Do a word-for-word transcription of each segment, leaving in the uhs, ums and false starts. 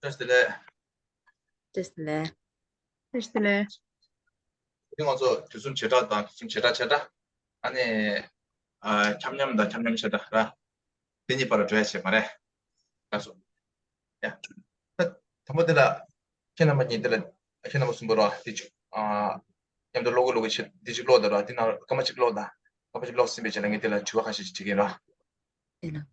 བཀྲ་ཤིས་བདེ་ལེགས། བཀྲ་ཤིས་བདེ་ལེགས། བཀྲ་ཤིས་བདེ་ལེགས། དེ་ང་ཚོ་དུས་གསུམ་བྱེ་བྲག་དང་དུས་གསུམ་བྱེ་བྲག་ཆ་འདྲ། ཨ་ནི། ཨ། ཁྱབ་མཉམ་དང་ཁྱབ་མཉམ་ཆ་འདྲ་ར། དེ་གཉིས་བར་ལ་འགྲོ་ཡ་བྱེད་མ་རེད། ལགས་སོ། ཡ། ད་དང་པོ་དེ་ལ། ཁྱེད་རྣམ་པ་གཉིས་དེ་ལ། ཁྱེད་རྣམ་པ་གསུམ་པོ་ར་དེ་ཅིག་ཨ། མཉམ་དུ་ཀློག་གི་ཀློག་གི་ཆེད་དེ་ཅིག་ཀློག་དང་ར། དེ་ནང་སྐར་མ་གཅིག་ཀློག་དང་། སྐར་མ་གཅིག་ཀློག་ཟིན་པའི་རྗེས་ལ་ངས་དེ་ལ་དྲི་བ་ཁ་ཤས་ཤིག་དྲི་གི་ཡིན་ར།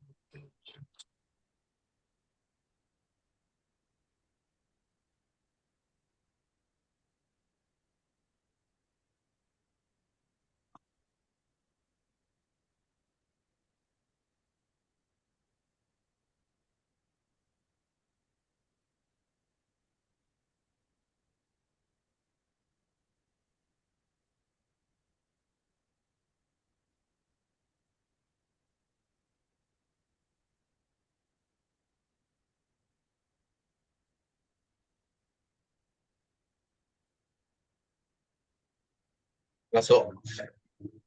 ལགས་སོ།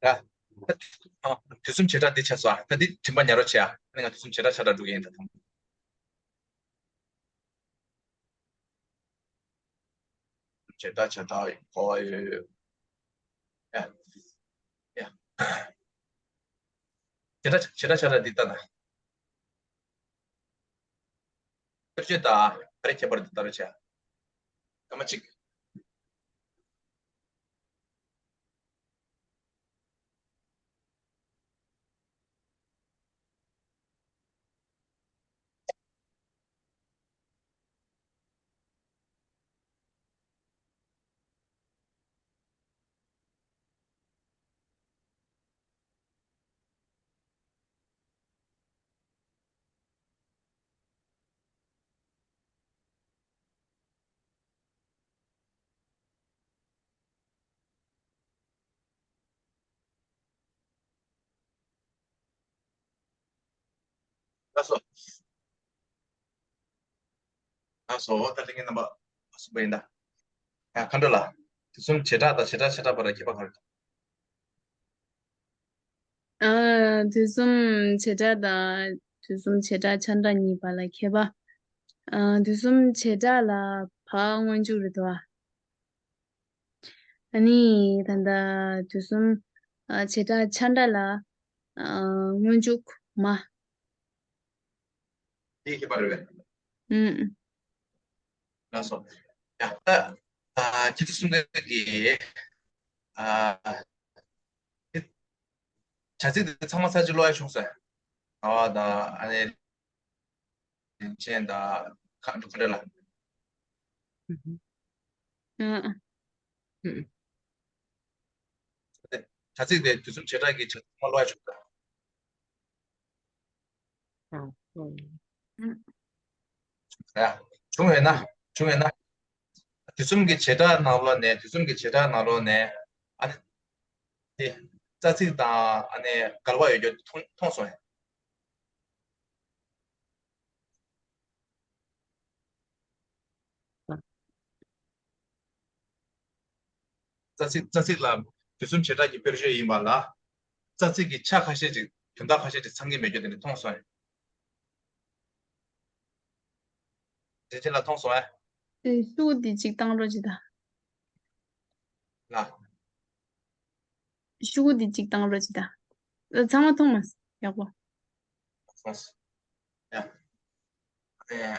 ཡ། ཨ། དུས་གསུམ་བྱེ་བྲག་འདི་ཆགས་སོང་། ཨ། ད་འདི་དྲི་བ་ཉར་རོགས་བྱེད་ཨ། ཨ་ནི་ང་དུས་གསུམ་བྱེ་བྲག་ཆ་འདྲ་འགྲོ་གི་ཡིན་ད་དང་། བྱེ་བྲག་བྱེ་བྲག་གོ་བ་ཡོད། ཡ། ཡ། བྱེ་བྲག་བྱེ་བྲག་ཆ་འདྲ་འདི་ལྟ་ན། དཔེར་བརྗོད་དང་ག་རེ་ཁྱད་པར་འདི་ལྟར་བྱ། སྐར་མ་གཅིག་ལགས་སོ། ལགས་སོ། ད་ལྟ་ངས་རྣམ་པ་གསུངས་པ་ཡིན་ད། ཡ། མཁའ་འགྲོ་ལགས། དུས་གསུམ་བྱེ་བྲག་དང་བྱེ་བྲག་ཆ་འདྲ་བར་ལ་ཁྱད་པར་ག་རེ་འདུག་ཨ། དུས་གསུམ་བྱེ་བྲག་དང་དུས་གསུམ་བྱེ་བྲག་ཆ་འདྲ་གཉིས་བར་ལ་ཁྱད་པར། ཨ། དུས་གསུམ་བྱེ་བྲག་ལ་བ་སྔོན་འཇུག་རེད་དོ། ཨ་ནི་ད་ལྟ་དུས་གསུམ། ཨ། བྱེ་བྲག་ཆ་འདྲ་ལ། ཨ། སྔོན་འཇུག་མ། དེའི་ཁྱད་པར་རེད་པས། ཨུམ། ལགས་སོ། ཡ། ད། ཨ། ཁྱེད་ཚོ་གསུམ་ཀ་གིས། ཨ། བྱ་ཚིག་དེ་ཚང་མ་ཚར་གཅིག་ཀློག་ཡ་བྱུང་སོང་། ཨ། ད་ཨ་ནི། ཅན་དང་། ཁ་འགྲོ་ཁ་འདྲ་ལ། ཨ། ཨ། བྱ་ཚིག་དེ་དུས་གསུམ་བྱེ་བྲག་གི་བྱ་ཚིག་མ་ཀློག་ཡ་བྱུང་ད། ཨ། ཨ། ཡ། བྱུང་ཡོད་ན། བྱུང་ཡོད་ན། དུས་གསུམ་གྱི་བྱེ་བྲག་ནང་ལོགས་ནས། དུས་གསུམ་གྱི་བྱེ་བྲག་ནང་ལོགས་ནས། ཨ་ནི། དེ། རྩ་ཚིག་དང་ཨ་ནི་འགལ་བ་ཡོད་རྒྱུ་མཐོང་མཐོང་སོང་ཡ། རྩ་ཚིག་རྩ་ཚིག་ལ་དུས་གསུམ་བྱེ་བྲག་གི་དཔེར་བརྗོད་ཡིན་པ་ལ། རྩ་ཚིག་གི་ཆ་ཁ་ཤས་ཅིག་དོན་དག་ཁ་ཤས་ཅིག་ཚང་གི་མེད་རྒྱུ་དེ་འདྲ་མཐོང་སོང་ཡ། དེ་ཅི་ལ་མཐོང་སོང་ཨེ། ཨེ། ཤུགས་འདི་གཅིག་བཏང་རོགས་གྱིས་ད། ལ། ཤུགས་འདི་གཅིག་བཏང་རོགས་གྱིས་ད། ཨ། ཚང་མ་མཐོང་མ་སོང་ཡག་པོ། མཐོང་སོང་། ཡ། ཨེ།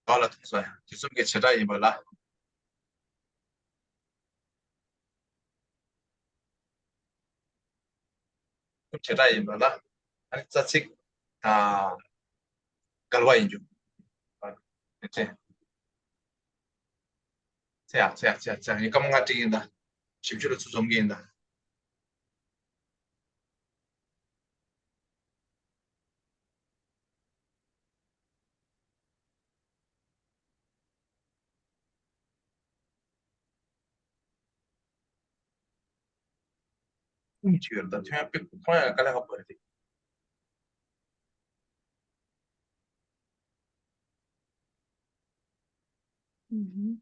ག་ལ་མཐོང་སོང་ཡ། དུས་གསུམ་གྱི་བྱེ་བྲག་ཡིན་པ་ལ། བྱེ་བྲག་ཡིན་པ་ལ། ཨ་ནི་རྩ་ཚིག་དང་འགལ་བ་ཡིན་རྒྱུ། ཨ། ཚེ་ཡ་ཚེ་ཡ་ཚེ་ཡ་ཚེ་ཡ། ངས་སྐར་མ་ལྔ་བྲིས་ཡིན་ད། ཞིབ་ཆུ་ལ་ཚུར་འཛོམས་ཀྱི་ཡིན་ད། ཀུན་གྱིས་ཡོད་ད། ཐོན་ཡ་དཔེ་མཐོང་ཡ་དཀའ་ལས་ཁག་པོ་རེད། ཨུ་ཧུམ།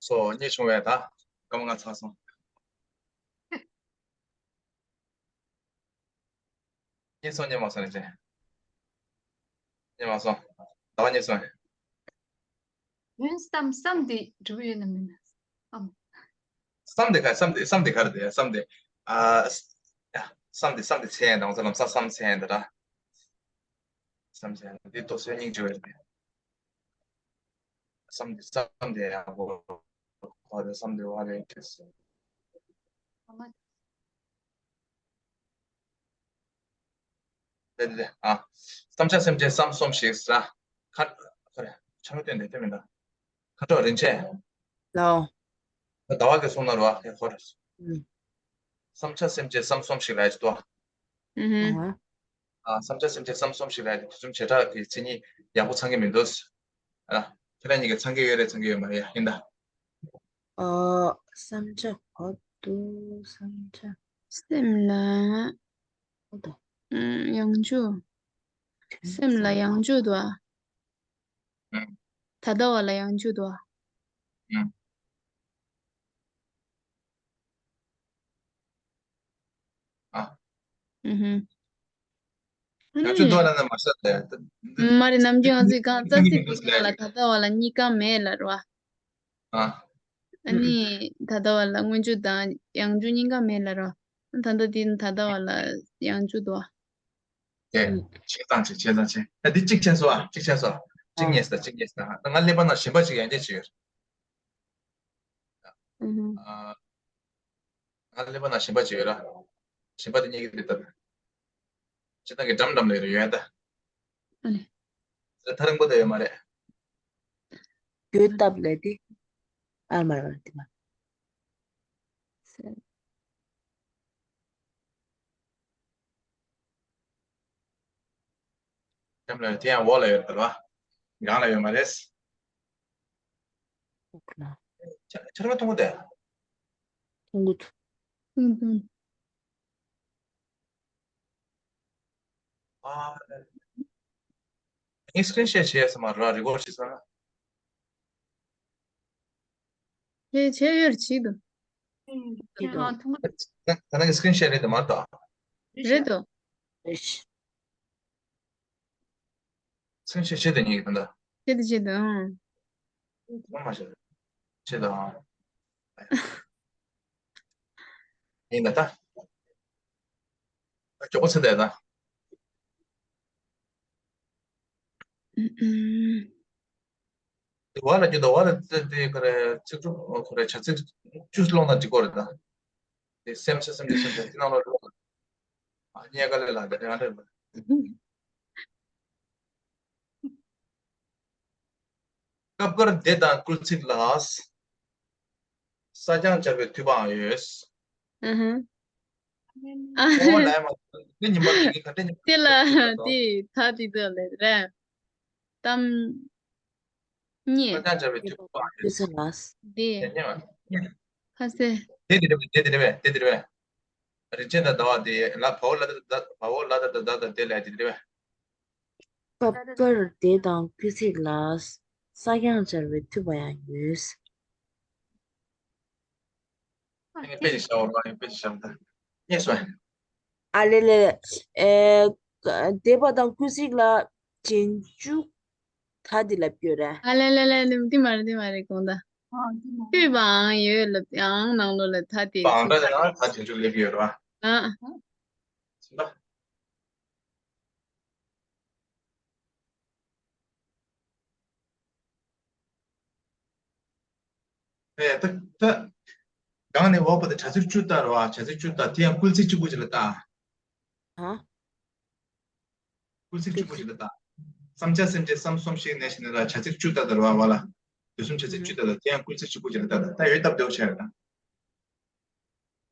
སོ་རྙེད་བྱུང་བས་ད་སྐར་མ་ལྔ་ཚར་སོང་། རྙེད་སོང་། རྙེད་མ་སོང་རེད་ཅེ། རྙེད་མ་སོང་། ཟླ་བ་རྙེད་སོང་། ཡུན་བསམ་བསམ་དེ་འགྲུབ་ཡོད་ན་མིན་ན། བསམ། བསམ་དེ་ག་བསམ་དེ་བསམ་དེ་ག་རེད་དེ་བསམ་དེ། ཨ། ཡ། བསམ་དེ་བསམ་དེ་ཚེ་ཡན་དང་ཚེ་ལམ་སང་བསམ་ཚེ་ཡན་དེ་ར། བསམ་ཚེ་ཡན་དེ་ཏོག་ཙམ་སྙིང་རྗེ་བ་རེད། བསམ་དེ་བསམ་དེ་ཡག་པོ། བ་རེད་བསམ་དེ་བ་རེད་ཅེས། ལེ་ལེ་ལེ། ཨ། བསམ་བྱ་སེམས་ཅན་བསམ་སོམས་ཤིག་ཟ། ཁ། ཁ་རེ། ཆ་རོགས་བསྟན་དེ་བསྟན་མི་འདྲ། ཁ་དྲོ་རིན་ཆེན། ལའོ། ད་ཟླ་བ་གི་གསུང་ན་རོ་ཨ་ཧེ་ཧོ་རེ། ཨུམ། བསམ་བྱ་སེམས་ཅན་བསམ་སོམས་ཤིག་ལ་ཡ་ཅི་ཏོ། ཨུམ། ཨ། བསམ་བྱ་སེམས་ཅན་བསམ་སོམས་ཤིག་ལ་ཡ་དེ་དུས་གསུམ་བྱེ་བྲག་གི་མཚན་ཉིད་ ཡག་པོ་ཚང་གི་མི་འདུག་ཨ། ཁྱེད་རང་གཉིས་ཀྱི་ཚང་གི་ཡོད་རེད་ཚང་གི་ཡོད་མ་རེད་ཡིན་ད། ཨོ། བསམ་འཆར་གོ་འདུག་བསམ་འཆར། སེམས་ལ། ཨོ་ད། ཨུམ། ཡང་འཇུག་སེམས་ལ་ཡང་འཇུག་འདུག་ཨ། ཨུམ། ད་ལྟ་བ་ལ་ཡང་འཇུག་འདུག་ཨ། ཨུམ། ཨ། ཨུ་ཧུམ། ཡང་ཅུང་ཏོ་ལ་ན་མ་ཤ་ཏེ། མ་རེད་ནམ་རྒྱུན་ང་ཚོས་གང་རྩ་ཚིག་པའི་སྒང་ལ་ད་ལྟ་བ་ལ་གཉིས་ཀ་མེད་ལབ་རེད་བ། ཨ། ཨ་ནི་ད་ལྟ་བ་ལ་སྔོན་འཇུག་དང་ཡང་འཇུག་གཉིས་ཀ་མེད་ལབ་རེད་བ། ད་ལྟ་འདི་ད་ལྟ་བ་ལ་ཡང་འཇུག་འདུག་བ། ཨེ། ཆེ་ཙང་ཆེ་ཆེ་ཙང་ཆེ། ཨ་འདི་གཅིག་ཆེན་སོ་ཨ་གཅིག་ཆེན་སོ། གཅིག་ཉེས་ད་གཅིག་ཉེས་ད་ང་ཀླད་པ་ན་ཞིམ་པ་ཅིག་ཡང་བསྐྱར་བྱེད་ཡོད། ཨ། ང་ཀླད་པ་ན་ཞིམ་པ་ཅིག་ཡོད་ར། ཞིམ་པ་དེ་རྙེད་ཀྱི་འདུག་ད། སྤྱིར་བཏང་གི་འགྲམ་འགྲམ་ལ་ཡོད་ར་ཡོད་ད། ཨ་ནི། ད་ཐག་རིང་པོ་ད་ཡོད་མ་རེད། གོས་བཏབ་ལས་དེ། ཨ་མ་ར་དེ་མ། འགྲམ་ལ་ཡོད་དེ་ཡང་འོག་ལ་ཡོད་ད་ར། སྒང་ལ་ཡོད་མ་རེད། ཆར་པ་མཐོང་གི་འདུག་མཐོང་གི་འདུག་ཨ། ངས་སི་ཀི་རིན་ཤོཊ་བྱས་སོང་མ་རེད་རི་ཀོཌ་བྱས་སོང་། བྱས་བྱས་ཡོད་རེད་བྱས་འདུག་ཨ་མཐོང་གི་འདུག་ད་ནང་གི་སི་ཀི་རིན་ཤོཊ་རེད་འདུག་མ་གཏོགས། རེད་འདུག་སེམས་ཤེས་བྱེད་དུ་ཉིད་ཀྱི་དོན་དག་ཆེད་དུ་ཆེད་དུ་ཨང་། ཁོང་མ་བྱེད། ཆེད་དུ་ཨང་། ཡིན་ད་ད། མགྱོགས་པོ་ཚེ་འདས་ད། དེ་བ་ལ་རྒྱུ་ད་བ་ལ་དེ་དེ་ཁོ་རེ་ཚིག་གྲུབ་ཁོ་རེ་བྱ་ཚིག་བཅུ་སློང་ན་འགྲིག་གོ་རེད་ད། དེ་སེམས་ས་སེམས་དེ་སེམས་དེ་ནང་ལོགས་ལ། ཨ་རྙེད་དཀའ་ལས་ལ་དེ་རང་རེད། སྐབས་འགར་དེ་དང་སྐུལ་ཚིག་ལ། ས་སྦྱང་སྦྱར་བའི་མཐུད་པའང་ཡོད། ཨ་ཧ། ཨོ་ལའི་མ། དེ་ཉིན་པར་དེ་ག་དེ་ཉིན་པར་དེ་ལ་དེ་ད་དེ་དུ་ལས་རེད། གཏམ། རྙེད། ཁ་བྱང་སྦྱར་བའི་མཐུད་པ་དཔག་ཡོད། དེ། ཁ་ཟས། དེ་དེ་རེད་པས། དེ་དེ་རེད་པས། དེ་དེ་རེད་པས། རིན་ཆེན་དང་ཟླ་བ་དེ་ལ་བའོ་ལ་ད་ད་བའོ་ལ་ད་ད་ད་ད་དེ་ལ་དེ་དེ་རེད་པས། སྐབས་འགར་དེ་དང་སྐུལ་ཚིག་ལ། ས་སྦྱང་སྦྱར་བའི་མཐུད་པ་ཡང་ཡོད། དཔེ་ཞིག་བྱའོ་ར་དཔེ་ཞིག་བྱ་མ་ཐག་རྙེད་སོང་། ཨ་ལེ་ལེ། ཨེ། འདས་པ་དང་སྐུལ་ཚིག་ལ་རྗེས་འཇུག་ད་འདི་ལབ་ཡོད་རེད། ཨ་ལེ་ལེ་ལེ་ལེ་འདི་མ་རེད་འདི་མ་རེད་དགོངས་དག་ལྟོས་པའང་ཡོད་ལབ་ཨང་ནང་ལོགས་ལ་ད་དེ་པའང་ད་ད་ད་རྗེས་འཇུག་སླེབས་ཡོད་རེད་བ། ཨ། ཟིན་པ། ཨེ་ད་ད། གང་ནས་འོག་པ་དེ་བྱ་ཚིག་བཅུ་ལྟར་བ་བྱ་ཚིག་བཅུ་ལྟར་དེ་ཡང་སྐུལ་ཚིག་གཅིག་པུ་ཅིག་ལ་ལྟ། ཧ། སྐུལ་ཚིག་གཅིག་པུ་ཅིག་ལ་ལྟ། བསམ་བྱ་སེམས་ཅན་བསམ་སོམས་ཤིག་ནས་ཞེ་ན་ལ་བྱ་ཚིག་བཅུ་ལྟར་བ་བ་ལ། དུས་གསུམ་བྱ་ཚིག་བཅུ་ལྟར་ལ་དེ་ཡང་སྐུལ་ཚིག་གཅིག་པུ་ཅིག་ལ་ལྟ་ད་ཡོད་སྟབས་བདེ་བོ་ཆགས་ཡོད་ད།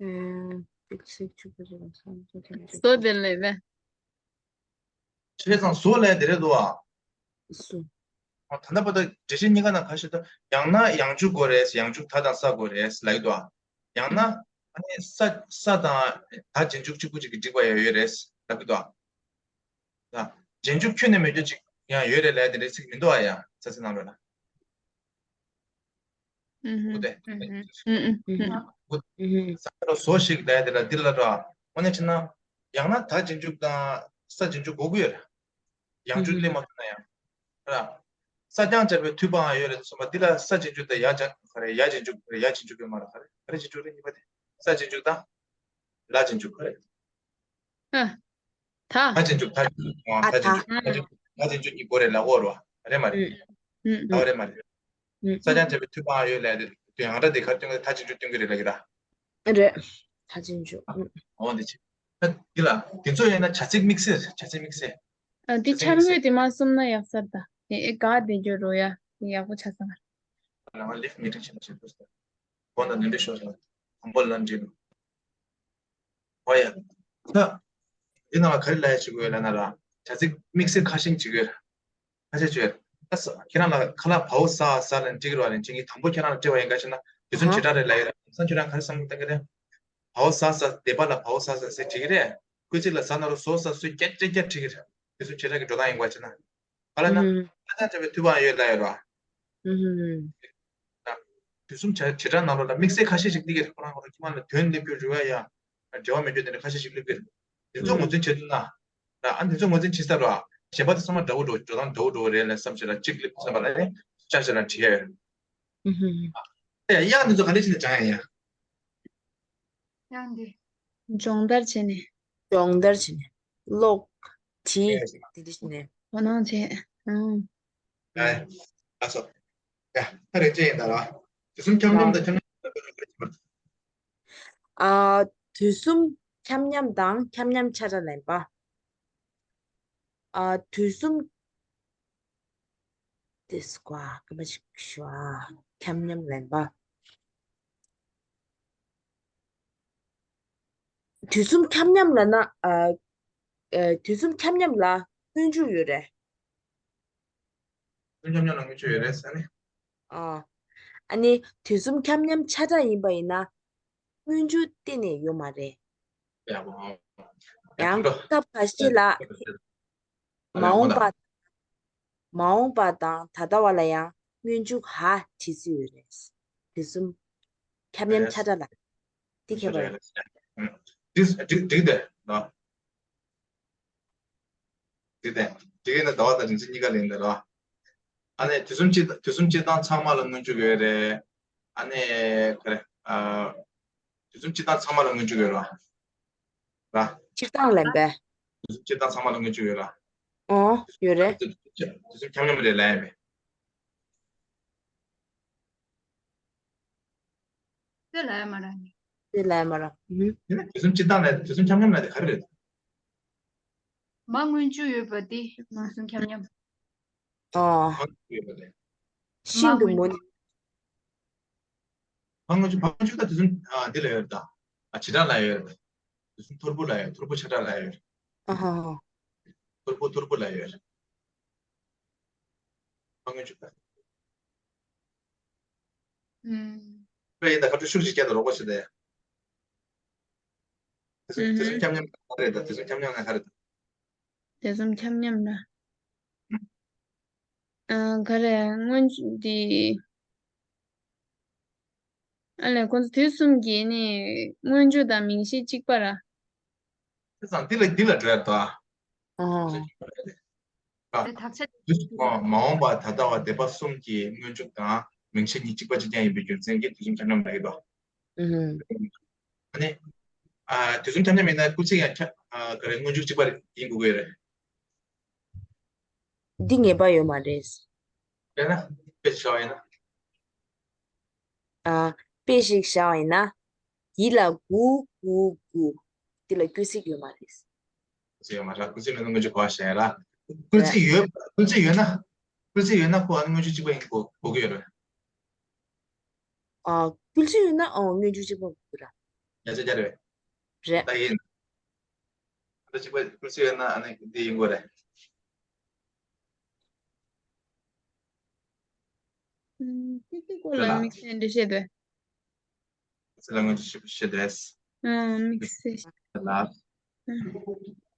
ཨེ། སྐུལ་ཚིག་གཅིག་པུ་ཅིག་ལ་བསམ་བྱ་སེམས་ཅན། བཟོ་དེ་ལས་བས། བྱས་ཙང་བཟོ་ལས་དེ་རེད་འདུག་ཨ། བཟོ། ཨ་ད་ལྟ་བར་དུ་འགྲེལ་བཤད་གཉིས་ཀ་ནང་ཁ་ཤས་ད་ཡང་ན་ཡང་འཇུག་དགོས་རེད་ཡང་འཇུག་ད་དང་ས་དགོས་རེད་ལབ་ཀྱི་འདུག་ཨ། ཡང་ན་ཨ་ནི་ས་ས་དང་ད་རྗེས་འཇུག་གཅིག་པུ་གཅིག་གིས་འགྲིག་པ་ཡང་ཡོད་རེད་ལབ་ཀྱི་འདུག་ཨ། ད་རྗེས་འཇུག་ཁྱོན་ནས་མེད་རྒྱུ་གཅིག་ཡང་ཡོད་རེད་ལབ་དེ་འདྲའི་ཚིག་མི་འདུག་ཨ་ཡ་ས་ཚིགས་ནང་ལོགས་ལ། ཨུ་ཧུ། ཨུ་ཧུ། ཨུ་ཧུ། ས་ཆ་ལ་བཟོ་ཞིག་ལས་དེ་ལ་འདི་ལ་ར། དངོས་གནས་བྱས་ན། ཡང་ན་ད་རྗེས་འཇུག་དང་ས་རྗེས་འཇུག་དགོས་ཀྱི་ཡོད་རེད། ཡང་འཇུག་སླེབས་མ་ཐུབ་ན་ཡང་། ར། ས་སྦྱང་སྦྱར་བའི་མཐུད་པའང་ཡོད་རེད་གསུངས་པ་འདི་ལ་ས་རྗེས་འཇུག་དང་ཡ་སྦྱང་ག་རེ་ཡ་རྗེས་འཇུག་ག་རེ་ཡ་རྗེས་འཇུག་ཡོད་མ་རེད་ག་རེ་ག་རེ་རྗེས་འཇུག་རེད་གཉིས་པ་དེ། ས་རྗེས་འཇུག་དང་། ལ་རྗེས་འཇུག་ག་རེ། ཨ། ད། ད་རྗེས་འཇུག་ད་རྗེས་འཇུག་ཨ་ད་རྗེས་འཇུག་ད་རྗེས་འཇུག་ད་རྗེས་འཇུག་གཉིས་དགོས་རེད་ལབ་ཀྱི་ཡོད་རེད་བ། རེད་མ་རེད། ད་རེད་མ་རེད། ས་སྦྱང་བྱས་པའི་མཐུད་པའང་ཡོད་ལབ་དེ་དུས་ཡང་སྒྲ་དེ་ག་སྟོན་གྱི་ད་རྗེས་འཇུག་སྟོན་གྱི་རེད་ལབ་ཀྱི་ར། རེད། ད་རྗེས་འཇུག་ཨ། འོ་འདི་ཅི། ད་འདི་ལ་དེ་ཚོ་ཡིན་ན་བྱ་ཚིག་དམིགས་བསལ་བྱ་ཚིག་དམིགས་བསལ། ཨ་འདི་འཆར་ངོས་དེ་མ་གསུམ་ན་ཡག་ས་རེད་ད། དེ་ཨེ་ག་དེ་འཇོག་རོ་ཡ་དེ་ཡག་པོ་ཆགས་སོང་། ང་ལིབ་མི་ཊིང་བྱེད་ན་བྱེད་དུས་ཁོང་དང་འདི་འདྲ་ཤོར་སོང་། དང་པོ་ལ་འདྲི་རུ། ཨོ་ཡ། ད། འདི་ནང་ལ་ག་རེ་ལབ་ཡ་བྱེད་དགོས་ལབ་ན་ར། བྱ་ཚིག་དམིགས་བསལ་ཁ་ཤས་བྱེད་དགོས། ཁ་ཤས་ཅིག་ཡོད། ད་ས་ཁྱེད་རང་ལ་ཁ་ལག་བའོ་ཟ་ཟ་ལབ་ནས་འབྲི་གི་རེད་པ། ལན་ཅིག་ངས་དང་པོ་ཁྱེད་རང་ལ་འབྲི་བ་ཡིན། ག་ཅེ་ན་དུས་གསུམ་ཧ། བྱེ་བྲག་རེད་ལབ་ཡོད་རེད། ཁྱེད་རང་ག་རེ་བསམ་གྱི་འདུག་ལྟ་གི་རེད། བའོ་ཟ་ཟ་སྡེ་པ་ལ་བའོ་ཟ་ཟ་ཟེར་འབྲི་གི་རེད། སྐུལ་ཚིག་ལ་ཟ་ན་རོ་ཟོ་ཟ་ཟོས་བརྒྱ་ཆ་བརྒྱ་འབྲི་གི་རེད། དུས་གསུམ་བྱེ་བྲག་གི་འགྲོ་སྟངས་ཡིན་པ་བྱས་ན། ག་ལབ་ན། ཧུམ། ཁ་ཆག་བྱས་པའི་མཐུད་པའང་ཡོད་ལབ་ཡོད་རེད་པ། ཧུམ། དུས་གསུམ་བྱེ་བྱེ་བྲག་ནང་ལོགས་ལ་དམིགས་བསལ་ཁ་ཤས་ཤིག་སླེབས་ཀྱི་རེད། ཁོ་རང་ཁོ་རང་ཁྱིམ་ལ་དོན་སླེབས་རྒྱུ་རེད་པ། ཡ། འབྲེལ་བ་མེད་རྒྱུ་དེ་འདྲ་ཁ་ཤས་ཤིག་སླེབས་ཀྱི་རེད། དེ་ཚོ་ངོས་འཛིན་བྱེད་ཐུབ་ན། ཨ་ནི་དེ་ཚོ་ངོས་འཛིན་བྱེད་ས་རེད་པ། གཞན་པ་དེ་ཚང་མ་འདྲ་བོ་འགྲོ་འགྲོ་སྟངས་འདྲ་བོ་འདྲ་བོ་རེད་ལབ་བསམ་བྱས་ལ་གཅིག་སླེབས་ཚར་བ་ལ་ནི་ཆ་བཞག་ན་བྲིས་ཡ་ཡོད། ཧུམ། ཡ་དབྱངས་དེ་ཚོ་ག་འདྲ་བྱས་ནས་སྦྱང་ཡ་ཡིན། དབྱངས་དེ། སྦྱོང་བརྡར་བྱས་ནས། སྦྱོང་བརྡར་བྱས་ནས། ཀློག་བྲིས། ཡ་དེ་འདྲ་བྱས་ནས། དོ་སྣང་བྱས། ཨང་། ཡ་ཡ། ལགས་སོ། ཡ་ད་རེས་ཅི་ཡིན་ད་ར། དུས་གསུམ་འཁྱམ་མཉམ་དང་འཁྱམ་མཉམ། ཨ། དུས་གསུམ་འཁྱམ་མཉམ་དང་འཁྱམ་མཉམ་ཆ་འདྲ་ལེན་པ། ཨ། དུས་གསུམ། དེ་སྐོར་སྐད་ཆ་ཞུ་ཨ། འཁྱམ་མཉམ་ལེན་པ། དུས་གསུམ་འཁྱམ་མཉམ་ལབ་ན། ཨ། ཨ། དུས་གསུམ་འཁྱམ་མཉམ་ལ་སྔོན་འཇུག་ཡོད་རེད། དུས་གསུམ་འཁྱམ་མཉམ་ལ་སྔོན་འཇུག་ཡོད་རེད་ཟེར་ནི། ཨ། ཨ་ནི་དུས་གསུམ་འཁྱམ་མཉམ་ཆ་འདྲ་ཡིན་པ་ཡིན་ན། སྔོན་འཇུག་གཏན་ནས་ཡོད་མ་རེད། ཡག་པོ། ཡང་ཡག་པོ། སྐབས་ཁ་ཤས་ལ། ཨ་ནི་མ་འོངས་པ། མ་འོངས་པ་དང་ད་ལྟ་བ་ལ་ཡང་སྔོན་འཇུག་ཧ་བྲིས་སྲོལ་ཡོད་རེད། དུས་གསུམ་འཁྱམ་མཉམ་ཆ་འདྲ་ལ། འདི་ཁྱད་པར་ཡོད། འགྲིག་འགྲིག་དེ་ལ། འགྲིག་དེ། འགྲིག་ཡིན་ན་ཟླ་བ་དང་རིང་བསྲེལ་གཉིས་ཀ་ལེན་དེ་ལ། ཨ་ནི་དུས་གསུམ་སྤྱི་དུས་གསུམ་སྤྱི་བཏང་ཚང་མ་ལ་སྔོན་འཇུག་ཡོད་རེད། ཨ་ནི་ག་རེ། ཨ། དུས་གསུམ་སྤྱི་བཏང་ཚང་མ་ལ་སྔོན་འཇུག་ཡོད་ར། ར། སྤྱིར་བཏང་ལེན་པས། དུས་གསུམ་སྤྱིར་བཏང་ཚང་མ་ལ་སྔོན་འཇུག་ཡོད་ར། ཨོ། ཡོད་རེད། དུས་གསུམ་འཁྱམ་མཉམ་རེད་ལབ་ཡ་མེད། དེ་ལབ་ཡ་མ་ར་ནི། དེ་ལབ་ཡ་མ་ར། ཨུ་ཧུམ། དེ་ནས་དུས་གསུམ་སྤྱིར་བཏང་ལབ་དུས་གསུམ་འཁྱམ་མཉམ་ལབ་དེ་ག་རེ་རེད། མ་སྔོན་འཇུག་ཡོད་པ་དེ་དུས་གསུམ་འཁྱམ་མཉམ། ཨོ། མ་སྔོན་འཇུག་ཡོད་པ་དེ། ཤིན་ཏུ་མ་སྔོན་མོ་ནི། ཕ་སྔོན་འཇུག་ཕ་སྔོན་འཇུག་ད་དུས་གསུམ་ཨ་འདི་ལ་ཡོད་ད། ཨ་བྱེ་བྲག་ལ་ཡོད་རེད། དུས་གསུམ་ཐོར་བུ་ལ་ཡོད། ཐོར་བུ་ཆ་འདྲ་ལ་ཡོད། ཨ་ཧ་ཧ། ཐོར་བུ་ཐོར་བུ་ལ་ཡོད། ཕ་སྔོན་འཇུག་ད། ཨུམ། དཔེ་ཡིན་ད་ཁ་ཐུག་ཤུགས་ཤིག་བསྐྱལ་ད་རོགས་པ་བྱེད་ད་ཡ། དུས་གསུམ་དུས་གསུམ་འཁྱམ་མཉམ་ག་རེད་ད། དུས་གསུམ་འཁྱམ་མཉམ་ན་ག་རེད་ད། དུས་གསུམ་འཁྱམ་མཉམ་ན། ཨ་ག་རེ་སྔོན་འདི། ཨ་ལས་ཁོང་ཚོ་དུས་གསུམ་གྱི་ནི་སྔོན་འཇུག་དང་མིང་གཞི་གཅིག་པ་ར། དེ་ཙང་འདི་ལ་འདི་ལ་འགྲོ་ཡ་ད། ཨོ། ཨ། དེ་དག་ཆ་དུས་གསུམ་མ་འོངས་པ་ད་ལྟ་བ་འདས་པ་གསུམ་གྱི་སྔོན་འཇུག་དང་མིང་གཞི་གཉིས་གཅིག་པ་གཅིག་རྐྱང་ཡིན་པའི་རྒྱུ་མཚན་གྱིས་དུས་གསུམ་འཁྱམ་མཉམ་ལབ་ཀྱི་འདུག་ཨུ་ཧུམ། ཨ་ནི། ཨ། དུས་གསུམ་འཁྱམ་མཉམ་ཡིན་ན་སྐུལ་ཚིག་ཡང་འཁྱམ་ཨ་ག་རེ་སྔོན་འཇུག་གཅིག་པ་ཡིན་དགོས་ཀྱི་ཡོད་རེད། འདི་ངེས་པ་ཡོད་མ་རེད། དཔེར་ན། དཔེ་ཞིག་བཞག་པ་ཡིན་ན། ཨ། དཔེ་ཞིག་བཞག་པ་ཡིན་ན། ཡིད་ལ་དགུ་དགུ་དགུ། འདི་ལ་སྐུལ་ཚིག་ཡོད་མ་རེད། སྐུལ་ཚིག་ཡོད་མ་རེད། སྐུལ་ཚིག་མེད་ན་སྔོན་འཇུག་གོ་བ་བཤད་ཡ་ར། སྐུལ་ཚིག་ཡོད། སྐུལ་ཚིག་ཡོད་ན། སྐུལ་ཚིག་ཡོད་ན་ཁོ་ཨ་ནི་སྔོན་འཇུག་གཅིག་པ་ཡིན་གོ་གོ་གི་ཡོད་རེད། ཨ། སྐུལ་ཚིག་ཡོད་ན་ཨང་སྔོན་འཇུག་གཅིག་པ་དགོས་ར། ཡ་ཆ་རྒྱ་རེད། རེད། ད་ཡིན། ད་གཅིག་པ་སྐུལ་ཚིག་ཡོད་ན་ཨ་ནི་འདི་ཡིན་དགོས་རེད། ཨུམ། སྐུལ་ཚིག་སྐོར་ལ་དམིགས་བསལ་འགྲེལ་བཤད་དེ། སྐུལ་ཚིག་ལ་སྔོན་འཇུག་ཞིབ་ཞིབ་རེད། ཨང་དམིགས་བསལ། ལ། ཨང་།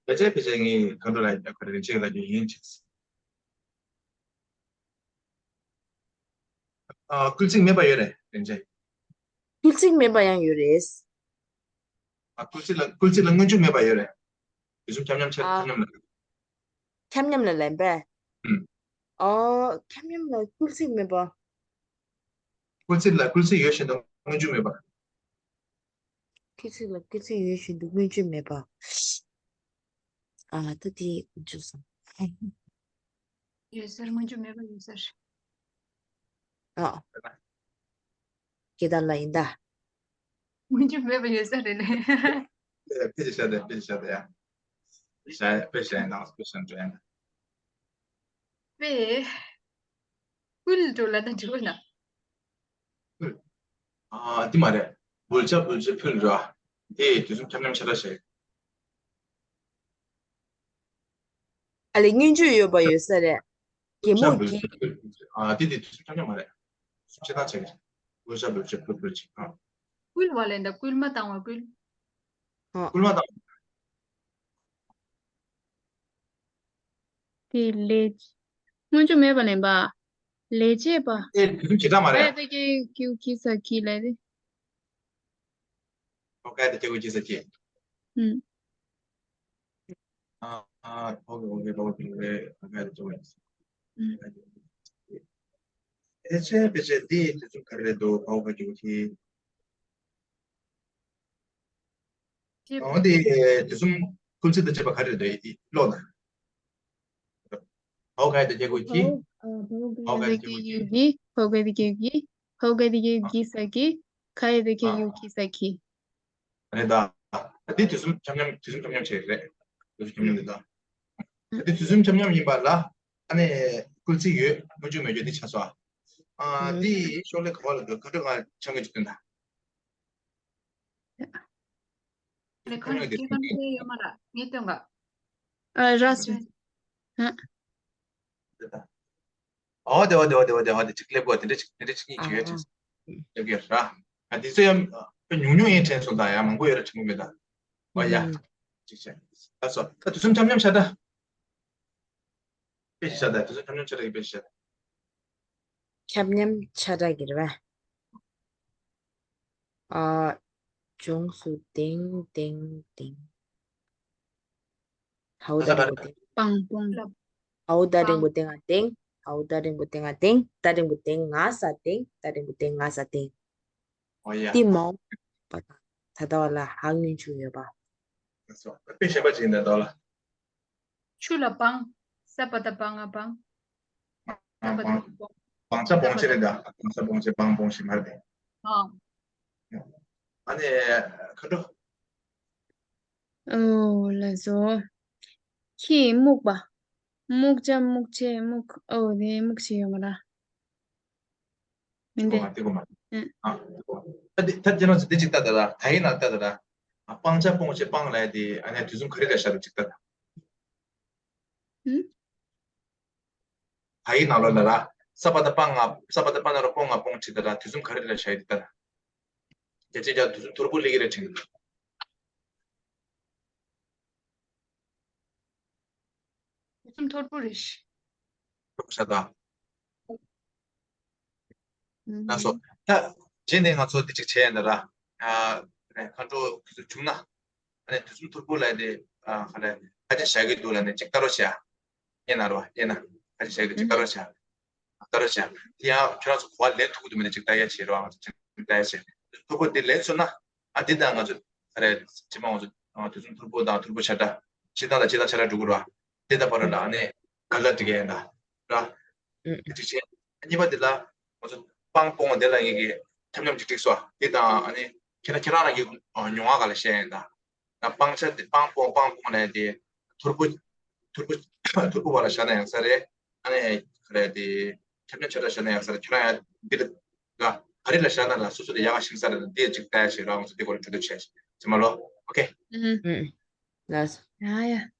ཕལ་ཆེར་ཕལ་ཆེར་ངས་གང་འདྲ་ལ་ཁ་རེ་རིན་ཆེན་ལ་རྒྱུ་ཡིན་ཆེ། ཨ། སྐུལ་ཚིག་མེད་པ་ཡོད་རེད་རིན་ཆེན། སྐུལ་ཚིག་མེད་པ་ཡང་ཡོད་རེད། ཨ། སྐུལ་ཚིག་ལ་སྐུལ་ཚིག་ལ་སྔོན་འཇུག་མེད་པ་ཡོད་རེད། དུས་གསུམ་འཁྱམ་མཉམ་ཆ་ཨ། འཁྱམ་མཉམ་ལ། འཁྱམ་མཉམ་ལ་ལན་པས། ཨུམ། ཨོ། འཁྱམ་མཉམ་ལ་སྐུལ་ཚིག་མེད་པ། སྐུལ་ཚིག་ལ་སྐུལ་ཚིག་ཡོད་བཞིན་དུ་སྔོན་འཇུག་མེད་པ། སྐུལ་ཚིག་ལ་སྐུལ་ཚིག་ཡོད་བཞིན་དུ་སྔོན་འཇུག་མེད་པ། ཨ། ད་དེ་འཇུག་སོང་། ཡོད་སར། སྔོན་འཇུག་མེད་པ་ཡོད་སར། ཨ། སྐད་བརྡ་ལ་ཡིན་ད། སྔོན་འཇུག་མེད་པ་ཡོད་ས་རེད་ལེ། ཕལ་ཆེར་ཤ་དེ་ཕལ་ཆེར་ཤ་དེ་ཡ། ཤ་དཔེ་ཤ་ཡིན་ནང་སྐུལ་ཤ་འགྲོ་ཡ་ན། དཔེ། ཀུལ་འགྲོ་ལ་ན་འགྲོ་ན། ཀུལ། ཨ། འདི་མ་རེད། འབུལ་བྱ་འབུལ་བྱེད་ཕུལ་ར། དེ་དུས་གསུམ་འཁྱམ་མཉམ་ཆ་འདྲ་ཞིག་ཨ་ལེ་སྔོན་འཇུག་ཡོད་པ་ཡོད་ས་རེད། གད་མོ་ཤ་འབུལ་གད། ཤ་འབུལ། ཨ་དེ་དེ་དུས་ཚོད་ཆ་མཉམ་མ་རེད། སུམ་ཆ་ཐག་ཆད་གི་རེད། སྐུལ་ཤ་འབུལ་ཆེ་འབུལ་འབུལ་ཆེ་ཨ། སྐུལ་བ་ལས་ད་སྐུལ་མ་བཏང་བ་སྐུལ། ཨ། སྐུལ་མ་བཏང་། དེ་ལས། སྔོན་འཇུག་མེད་པ་ལེན་པ། ལས་བྱེད་པ། ཨེ་དེ་ཚོ་བྱེ་བྲག་མ་རེད། ཨེ་དེ་ཀྱི་ཀྱུ་ཀི་ས་ཀི་ལ་རེད། ཨོ་ཀ་དེ་ཀྱུ་ཀི་ས་ཀི། ཨུམ། ཨ་ཨ་ཨོ་ཀེ་ཨོ་ཀེ་ཨོ་ཀེ་ཨོ་ཀེ་ཨོ་ཀེ་ཨོ་ཀེ། ཨུམ། ཨེ་ཆེ་པེ་ཆེ་དེ་དེ་ཚོ་ག་རེ་རེད་འདུག་ཨོ་ཀེ་ཀྱུ་ཀི། ཅེས། འོ་དེ་དེ་གསུམ་སྐུལ་ཚིག་དང་བཅས་པ་ག་རེ་རེད་འདུག་ཀློག་དང་། ཕའོ་ག་དེ་ཀྱེ་གུ་ཀྱི། ཕའོ་ག་དེ་ཀྱེ་གུ་ཀྱི། ཕའོ་ག་དེ་ཀྱེ་གུ་ཀྱི། ཕའོ་ག་དེ་ཀྱེ་གུ་ཀྱི། ཕའོ་ག་དེ་ཀྱེ་གུ་ཀྱི་ས་ཀྱི། ཁ་ཡེ་དེ་ཀྱེ་གུ་ཀྱི་ས་ཀྱི། རེད་ད། ད་དེ་དུས་གསུམ་ཆམ་མཉམ་དུས་གསུམ་ཆམ་མཉམ་བྱས་རེད། དུས་གསུམ་ཆམ་མཉམ་རེད་ད། ད་དེ་དུས་གསུམ་ཆམ་མཉམ་ཡིན་པ་ལ། ཨ་ནི་སྐུལ་ཚིག་ཡོད་སྔོན་འཇུག་མེད་རྒྱུ་དེ་ཆགས་སོ། ཨ་དེ་ཤོག་ལྷེ་ག་བ་ལ་འགྲོ་ཁ་ཁྲོ་ང་ཆང་གི་འཇུག་དོན་ད། ལས་ཁང་ནས་སྐྱེ་ཁམས་དེ་ཡོད་མ་ར་ངས་སྟོན་ག་ཨ་ར་སོ། ཨ། འོ་དེ་འོ་དེ་འོ་དེ་འོ་དེ་འོ་དེ་ཅིག་ལེབ་གོ་དེ་འདྲ་ཅིག་དེ་འདྲ་ཅིག་གཉིས་ཅིག་ཡོད་ཅིག་ལེབ་གི་ར། ཨ་དེ་ཚོ་ཡང་ཉུང་ཉུང་ཡིན་དྲན་སོང་ད་ཡང་མང་པོ་ཡོད་ར་དྲན་གི་མེད་ད། འོ་ཡ། ཅིག་བྱས། ཨ་སོ་ད་དུས་གསུམ་ཆམ་ཆམ་ཤ་ད། དཔེ་ཞིག་བྱ་ད་དུས་གསུམ་ཆམ་ཆམ་ཤ་ད་གི་དཔེ་ཞིག་བྱ་ད། ཆམ་ཉམ་ཆ་འདྲ་གི་རེད་པ། ཨ། ལྗོངས་སུ་ལྡིང་ལྡིང་ལྡིང་། ཧའུ་ད་རིང་པོ་ལྡིང་། སྤང་སྤོང་ལ། ཧའུ་ད་རིང་པོ་ལྡིང་ང་ལྡིང་། ཧའུ་ད་རིང་པོ་ལྡིང་ང་ལྡིང་། ད་རིང་པོ་ལྡིང་ང་ས་ལྡིང་། ད་རིང་པོ་ལྡིང་ང་ས་ལྡིང་། འོ་ཡ། ཏི་མོ། པ་ད་ད་བ་ལ་ཧང་ཉུང་ཆུ་ཡོད་པ། དཔེ་ཞན་པ་ཅིག་ཡིན་ད་ལ། ཆུ་ལ་སྤང་། ས་པ་ད་སྤང་ང་སྤང་། ང་སྤང་། སྤང་ཆ་སྤོང་བྱེད་རེད་ད། སྤང་ཆ་སྤོང་བྱེད་སྤང་སྤོང་ཞིག་མ་རེད་པས། ཨ། ཨ་ནི་ཁ་དྲོ། ཨོ་ལ་བཟོ། ཁྱི་སྨུག་པ། སྨུག་ཆ་སྨུག་ཆེ་སྨུག་ཨོ་དེ་སྨུག་ཆེ་ཡོད་མ་ར། མིན་ཏེ། དེ་གོ་མ། ཨ། ཨ་དེ་ད་དེ་རང་ཚོ་དེ་ཅིག་ལྟ་ད་ར་ད་ཡིན་ན་ལྟ་ད་ར། ཨ་སྤང་ཆ་སྤོང་བྱེད་སྤང་ལ་ཡ་དེ་ཨ་ནི་དུས་གསུམ་ག་རེ་ལ་བཞག་ད་ཅིག་ལྟ་ད། ཨུ། ད་ཡིན་ན་ལོ་ལ་ར། ས་པ་ད་སྤང་ང་ས་པ་ད་སྤང་ན་ར་སྤོང་ང་སྤོང་ཁྲིད་ད་ར་དུས་གསུམ་ག་རེ་ལ་བཞག་ཡོད་ད་ར། རྒྱ་ཆེ་རྒྱ་དུས་གསུམ་ཐོར་བུ་ལེགས་རེ་ཁྲིད། དུས་གསུམ་ཐོར་བུ་རེད། ཤ་ད། ལགས་སོ། ད་རྗེས་ནས་ང་ཚོ་འདི་གཅིག་བྱས་ཡིན་ད་ར། ཨ་ཁ་དྲོ་ཁུ་ཚུར་བྱུང་ན། ཨ་ནི་དུས་གསུམ་ཐོར་བུ་ལ་དེ་ཨ་ཁ་ལ་ཁ་ཆེ་བཞག་གི་འདུག་ལ་ནི་གཅིག་ལྟ་རོགས་བྱས། ཨེ་ན་རོ་ཨེ་ན་ཁ་ཆེ་བཞག་གི་འདུག་གཅིག་ལྟ་རོགས་བྱས། ལྟ་རོགས་བྱས། དེ་ཡང་ཁྱོད་རང་ཚོ་གོ་བ་ལེན་ཐུབ་ཀྱི་འདུག་མིན་ན་གཅིག་ལྟ་ཡ་བྱེད་རོགས། ཨང་གཅིག་ལྟ་ཡ་བྱེད། ཐོར་བུ་དེ་ལེན་སོང་ན། ཨ་དེ་དང་ང་ཚོ་ཨ་རེ་ཕྱི་མ་ང་ཚོ་ཨ་དུས་གསུམ་ཐོར་བུ་དང་ཐོར་བུ་ཆ་འདྲ། སྤྱིར་བཏང་དང་སྤྱིར་བཏང་ཆ་འདྲ་འགྲོ་གི་རེད་བ། དེ་དང་བར་ལ་ཨ་ནི་ག་ལ་འགྲིག་གི་ཡིན་ད། ར། ཨུ། དེ་གཅིག་བྱས། གཉིས་པ་དེ་ལ་ང་ཚོ་སྤང་སྤོང་དེ་ལ་ངེད་ཀྱིས་ཆམ་ཉམ་ཅིག་བསྒྲིགས་སོ། དེ་དང་ཨ་ནི་ཁྱེད་རང་ཁྱེད་རང་རང་གི་ཨ་མྱོང་བ་ག་ལ་བཤད་ཡིན་ད། ང་སྤང་ཆ་དེ་སྤང་སྤོང་སྤང་སྤོང་ལ་དེ་ཐོར་བུ་ཐོར་བུ་ཐོར་བུ་བ་ལ་བཞག་ན་ཡང་ས་རེད། ཨ་ནི་ག་རེ་དེ་ཆམ་ཉམ་ཆ་འདྲ་བཞག་ན་ཡང་ས་རེད། ཁྱེད་རང་ཡང་འདི་ལ་ག་ག་རེ་ལ་བཞག་ན་ལ་སོ་སོ་དེ་ཡག་ག་ཤེས་ས་རེད། འདི་ཅིག་ལྟ་ཡ་བྱེད་རོགས། ང་ཚོ་འདི་སྐོར་ལ་གྲོས་བསྡུར་བྱས་ཅི་མ་ལོ། ཨོ་ཁེ། ཨུ། ཨུ། ལགས་སོ། ཡ་ཡ།